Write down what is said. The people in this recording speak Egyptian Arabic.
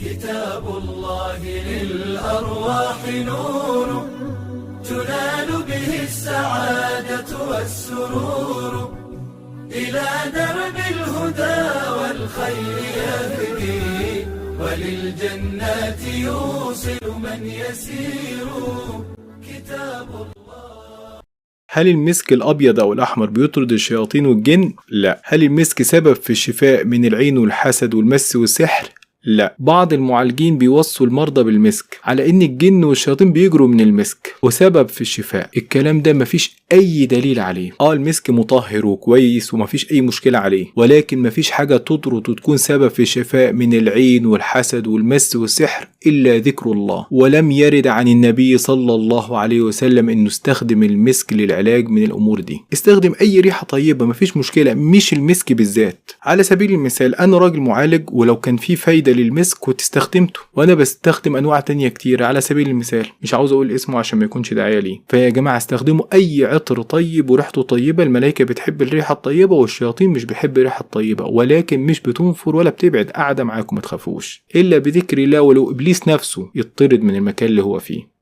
كتاب الله للأرواح نور، تنال به السعادة والسرور، إلى درب الهدى والخير يهدي، وللجنات يوصل من يسير. كتاب الله. هل المسك الأبيض أو الأحمر بيطرد الشياطين والجن؟ لا. هل المسك سبب في الشفاء من العين والحسد والمس والسحر؟ لا. بعض المعالجين بيوصوا المرضى بالمسك على ان الجن والشياطين بيجروا من المسك وسبب في الشفاء. الكلام ده مفيش اي دليل عليه. المسك مطهر وكويس ومفيش اي مشكلة عليه، ولكن مفيش حاجة تطرد وتكون سبب في الشفاء من العين والحسد والمس والسحر الا ذكر الله. ولم يرد عن النبي صلى الله عليه وسلم انه استخدم المسك للعلاج من الامور دي. استخدم اي ريحة طيبة مفيش مشكلة، مش المسك بالذات. على سبيل المثال انا راجل معالج، ولو كان في فايدة للمسك كنت استخدمته، وانا بستخدم انواع تانية كتير. على سبيل المثال مش عاوز اقول اسمه عشان ما يكونش دعاية ليه. فيا جماعة استخدموا اي عطر طيب وريحته طيبة. الملائكة بتحب الريحة الطيبة والشياطين مش بتحب الريحة الطيبة، ولكن مش بتنفر ولا بتبعد، قاعدة معاكم ما تخافوش، الا بذكر الله. ولو ابليس نفسه يطرد من المكان اللي هو فيه.